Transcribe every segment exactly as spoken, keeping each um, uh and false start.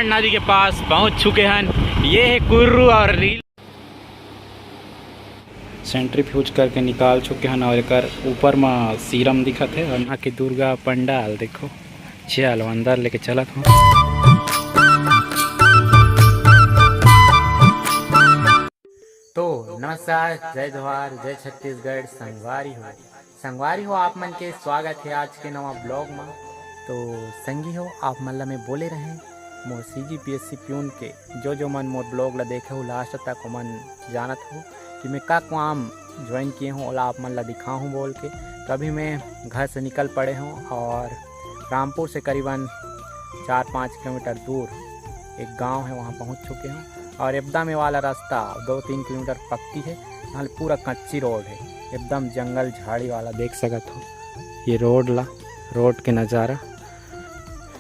नदी के पास पहुंच चुके हैं। ये है कुर्रू और रील। सेंट्रीफ्यूज करके निकाल चुके हैं और एकर ऊपर म सीरम दिखत है और यहाँ के दुर्गा पंडाल देखो। चलो अंदर लेके चलत हूँ। तो नमस्कार, जय जोहार, जय छत्तीसगढ़। संगवारी हो, संगवारी हो, आप मन के स्वागत है आज के नवा ब्लॉग में। तो संगी हो, आप मन ला मैं बोले रहें, मोर सी G P S C peon के जो जो मन मोर ब्लॉग ला देखे हो लास्ट तक, ओमन जानत हो कि मैं का काम ज्वाइन किए हूँ, ओला आप मन ला दिखाहूँ बोल के। तो अभी मैं घर से निकल पड़े हूँ और रामपुर से करीबन चार पाँच किलोमीटर दूर एक गांव है, वहाँ पहुँच चुके हूँ। और एकदम ये वाला रास्ता दो तीन किलोमीटर पक्की है, यहाँ पूरा कच्ची रोड है, एकदम जंगल झाड़ी वाला। देख सकत हो ये रोड ला, रोड के नज़ारा।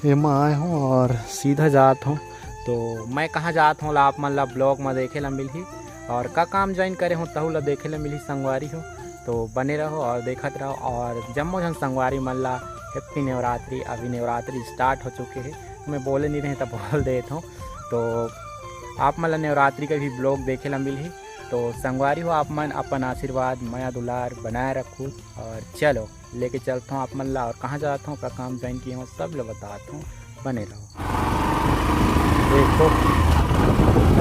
एमा आए हूँ और सीधा जात हूँ। तो मैं कहाँ जात हूँ ला आप मन ला ब्लॉग में देखे ला मिलही, और का काम ज्वाइन करे हूँ तहू ला देखे ला मिलही संगवारी हो। तो बने रहो और देखत रहो, और जम्मो झन संगवारी मन ला हैप्पी नवरात्रि। अभी नवरात्रि स्टार्ट हो चुके है, मैं बोले नहीं रहे तो बोल देत हूँ। तो आप मन ला नवरात्रि का भी ब्लॉग देखे ला मिलही। तो संगवारी हो, आप मन अपन आशीर्वाद, मया दुलार बनाए रखू, और चलो लेके चलत हूँ आप मन ला, और कहाँ जात हूँ, का काम ज्वाइन किए हूँ, सब ला बतात हूँ, बने रहो। देखो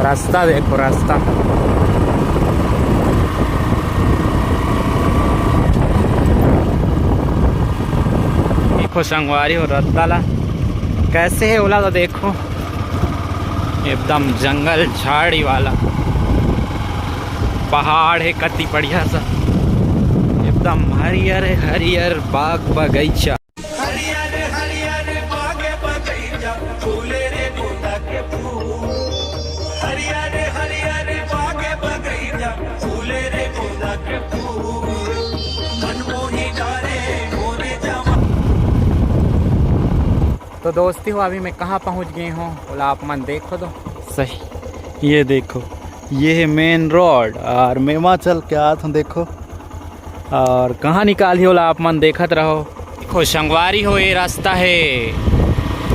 रास्ता, देखो रास्ता, देखो संगवारी हो रास्ता ला कैसे है ओला तो देखो, एकदम जंगल झाड़ी वाला पहाड़ है, कति बढ़िया सा एकदम हरियर है, हरियर बाग बगीचा। तो दोस्ती हो, अभी मैं कहाँ पहुँच गए हूँ, ओला आप मन देखो तो सही। ये देखो, ये है मेन रोड, और मैं वहाँ चल के आत हूँ, देखो। और कहाँ निकालही ओला आप मन देखत रहो। देखो संगवारी हो, ये रास्ता है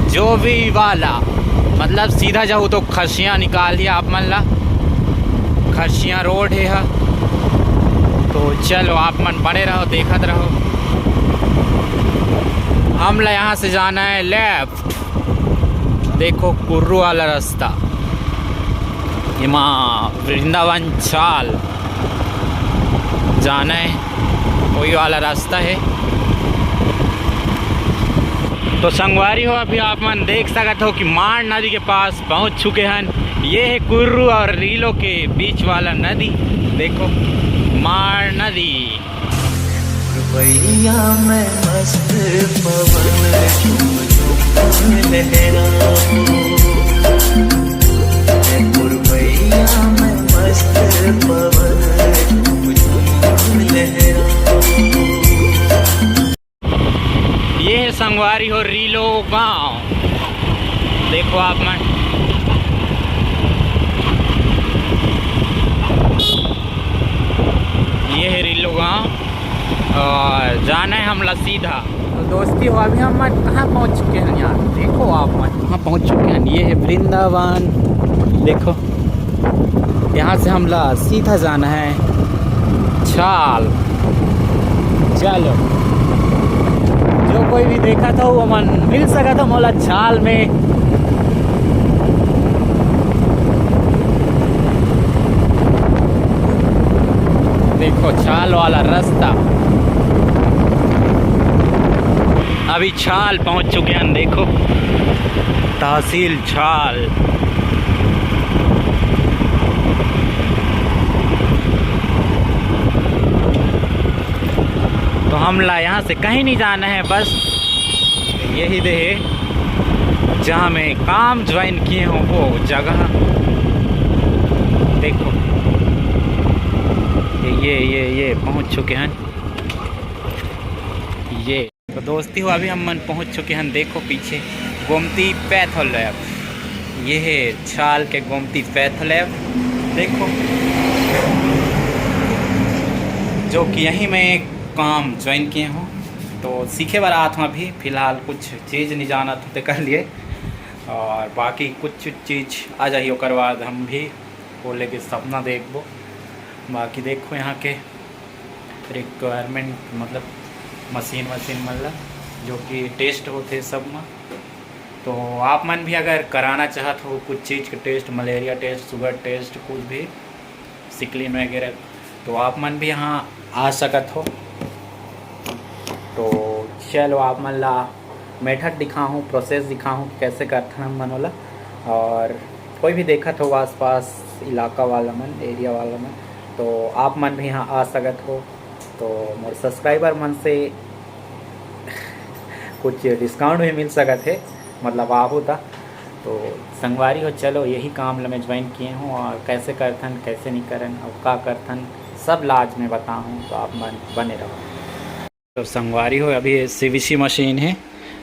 जोवी वाला, मतलब सीधा जाहू तो खसिया निकालही आप मन ला, खसिया रोड है हा। तो चलो आप मन बने रहो, देखत रहो। हम ला यहाँ से जाना है लेफ्ट। देखो कुर्रू वाला रास्ता, एमा वृंदावन चाल जाना है, वही वाला रास्ता है। तो संगवारी हो, अभी आप मन देख सकत हो कि माड़ नदी के पास पहुंच चुके हैं। ये है कुर्रू और रीलो के बीच वाला नदी। देखो माड़ नदी। भैया मैं मस्त पवन झूम झूम लहराऊं। मैं भैया मैं मस्त पवन झूम झूम लहराऊं। ये है संगवारी हो रीलो गांव, देखो आप मन, ये है रीलो गांव। और जाना है हमला सीधा। तो दोस्ती हो, अभी हम कहाँ पहुँच चुके हैं यार, देखो आप मन कहाँ पहुँच चुके हैं। ये है वृंदावन, देखो यहाँ से हमला सीधा जाना है चाल। चलो, जो कोई भी देखा था वो मन मिल सका था मोला चाल में। देखो चाल वाला रास्ता। अभी चाल पहुंच चुके हैं, देखो तहसील चाल। तो हमला यहाँ से कहीं नहीं जाना है, बस यही दे है जहाँ मैं काम ज्वाइन किए हूँ वो जगह। देखो ये ये ये पहुँच चुके हैं ये। तो दोस्ती हो, अभी हम मन पहुँच चुके हैं, देखो पीछे गोमती पैथोलेव, ये है चाल के गोमती पैथोलेव। देखो जो कि यहीं मैं काम ज्वाइन किए हूँ, तो सीखे बर आत हूँ। अभी फिलहाल कुछ चीज़ नहीं जाना था तो कर लिए। और बाकी कुछ चीज आ जाही, ओकर बाद हम भी वो लेके सपना देखबो। बाकी देखो यहाँ के रिक्वायरमेंट, मतलब मशीन वशीन मन ला, जो कि टेस्ट होथे सब में। तो आप मन भी अगर कराना चाहत हो कुछ चीज़ के test, malaria test, sugar test, कुछ भी सिकलिन वगैरह, तो आप मन भी यहाँ आ सकत हो। तो चलो, आप मन ला मेथड दिखाहूँ, प्रोसेस दिखाहूँ कि कैसे करथन हम मन ओला। और कोई भी देखत हो आसपास इलाका वाला मन, एरिया वाला मन, तो आप मन भी यहाँ आ सकत हो। तो मोर सब्सक्राइबर मन से कुछ डिस्काउंट भी मिल सकत हे, मतलब आबो ता। तो संगवारी हो, चलो यही काम ला मैं ज्वाइन किए हूँ और कैसे करथन, कैसे नहीं करन और का करथन, सब ला आज मैं बताहूँ, तो आप मन बने रहो। तो संगवारी हो, अभी सीवीसी मशीन है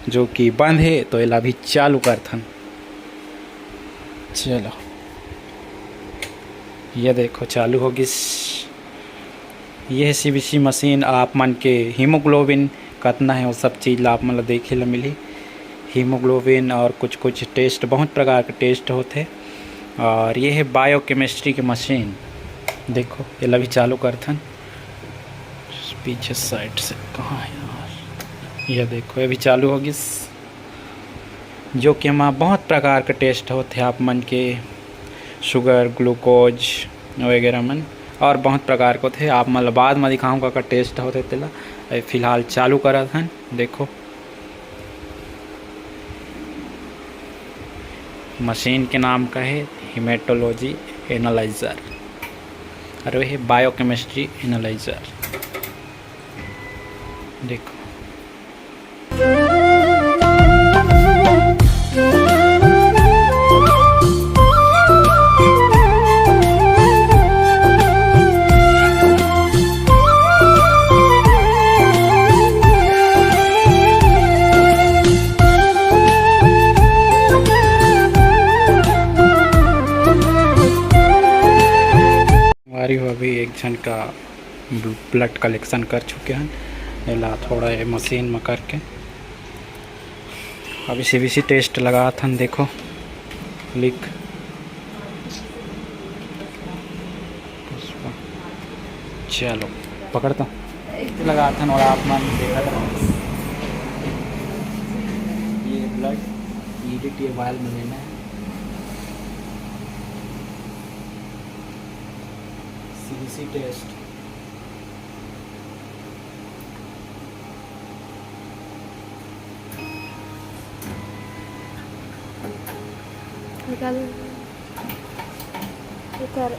जो कि बंद है, तो एला अभी चालू करथन। चलो, ये देखो चालू हो गिस। ये सीवीसी मशीन आप मन के हीमोग्लोबिन कतना है, वो सब चीज़ ला आप मन ला देखे ला मिलही। हीमोग्लोबिन और कुछ कुछ टेस्ट, बहुत प्रकार के टेस्ट होथे। और ये है बायोकेमिस्ट्री की मशीन, देखो एला भी चालू करथन। पीछे साइड से कहाँ है यार, ये देखो, ये भी चालू हो गिस। जो कि एमा बहुत प्रकार के टेस्ट होथे, आप मन के शुगर, ग्लूकोज वगैरह मन, और बहुत प्रकार के होथे। आप मन ल बाद म दिखाहूँ का, का टेस्ट होथे तेला। अभी फिलहाल चालू करत हन। देखो, मशीन के नाम का है हीमेटोलॉजी एनालाइजर, और वह है बायोकेमिस्ट्री एनालाइजर। देखो, हमारी हो अभी एक झन का ब्लड कलेक्शन कर चुके हैं। एला थोड़ा ये मशीन में करके अभी सीवीसी टेस्ट लगात हन। देखो, लिख, चलो पकड़ता लगात हन। और आप मन देखत रहो, ये ब्लड ईडीटी वायल में लेना है। CVC test. निकाल, एकर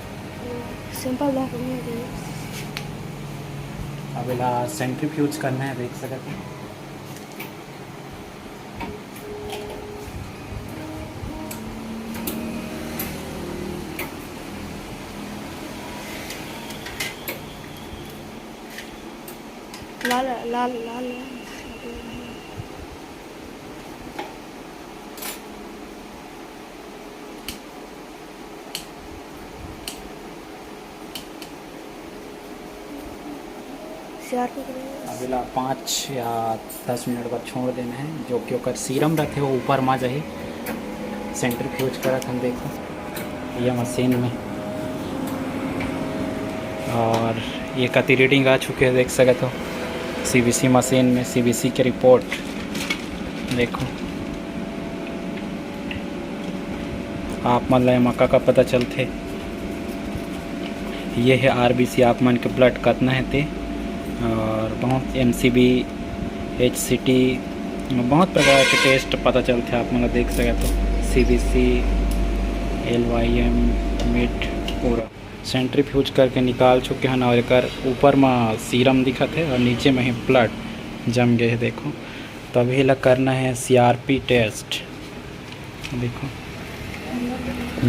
सैंपल ला के भेज दे। अब एला सेंट्रीफ्यूज करना है, देख सकत हो। लाल, लाल, लाल, लाल। सीआरपी के लिए। अब एला पाँच या दस मिनट बाद छोड़ देना है, जो कि ओकर सीरम रथे, वो ऊपर मा जाही। सेंट्रीफ्यूज करत हन, देखो, ये मशीन में। और ये कति रीडिंग आ चुके हैं, देख सकत हो, सीवीसी मशीन में सीवीसी के रिपोर्ट। देखो, आप मन ला एमा का, का पता चलथे। ये है आरबीसी, आप मन के ब्लड कतना है ते, और बहुत एमसीबी, एचसीटी, बहुत प्रकार के टेस्ट पता चलथे। आप मन ला देख सकत हो, सीबीसी, एलवाईएम, मिट, पूरा सेंट्रीफ्यूज करके निकाल चुके हन। और एकर ऊपर म सीरम दिखत है और नीचे में ही ब्लड जम गए है। देखो, तभी ला करना है सीआरपी टेस्ट। देखो,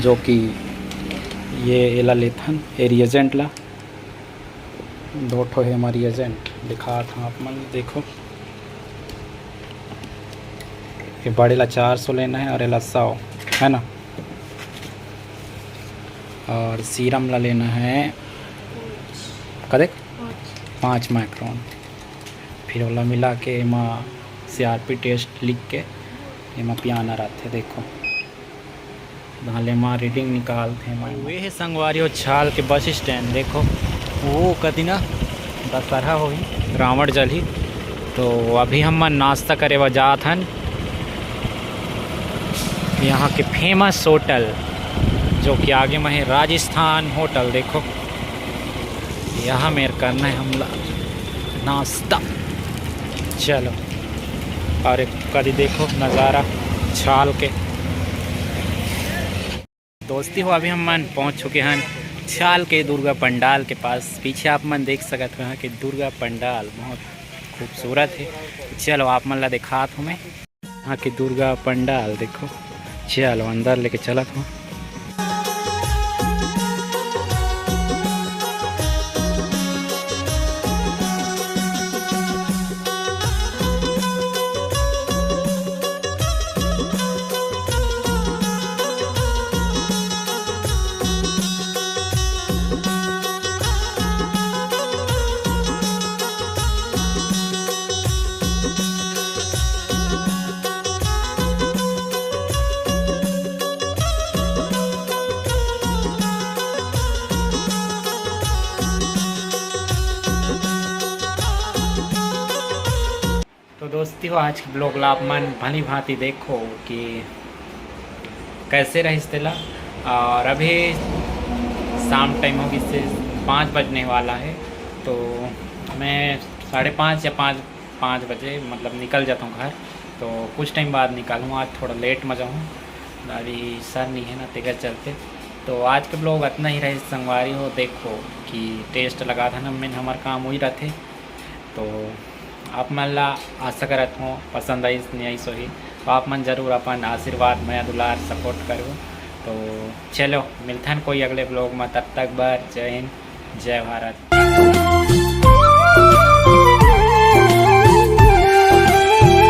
जो कि ये एला लेथन, ए रिएजेंट ला, दो ठो हे हमर रिएजेंट, दिखात हन आप मन ल। देखो, ये बड़े ला चार सौ लेना है और एला सौ, है ना। और सीरम ला लेना है कतेक, पाँच माइक्रोन। फिर ओला मिला के एमा सीआरपी टेस्ट लिख के एमा पियाना रहथे। देखो, ताले मा reading निकालथे मैं। ये हे संगवारी हो छाल के बस स्टैंड, देखो वो कति ना दशहरा होही, रावण जलही। तो अभी हम मन नाश्ता करे बर जात हन यहाँ के famous होटल, जो कि आगे में है राजस्थान होटल। देखो यहाँ मेर करना है हमला नाश्ता। चलो, और एक कदी देखो नज़ारा छाल के। दोस्ती हो, अभी हम मन पहुँच चुके हैं छाल के दुर्गा पंडाल के पास। पीछे आप मन देख सकत हो यहाँ के दुर्गा पंडाल बहुत खूबसूरत है। चलो आप मन ला दिखात हूँ मैं यहाँ के दुर्गा पंडाल। देखो, चलो अंदर लेके चलत हूँ। तो दोस्ती हो, आज के ब्लॉग ला आप मन भली भांति देखो कि कैसे रहिस तेला। और अभी शाम टाइम हो गइस हे, पाँच बजने वाला है। तो मैं साढ़े पाँच या पाँच, पाँच बजे मतलब निकल जाता हूँ घर। तो कुछ टाइम बाद निकलूँ, आज थोड़ा लेट में जाऊँ, अभी सर नहीं है ना, तेकर चलते। तो आज के ब्लॉग इतना ही रहे संगवारी हो। देखो कि टेस्ट लगा था ना, मेन हमार काम वही रहते। तो आप मन ला आशा करत हूँ पसंद आइस नहीं आइस होही, तो आप मन जरूर अपन आशीर्वाद, मया दुलार, सपोर्ट करो। तो चलो मिलथन कोई अगले ब्लॉग में, तब तक बर जय हिंद, जय भारत।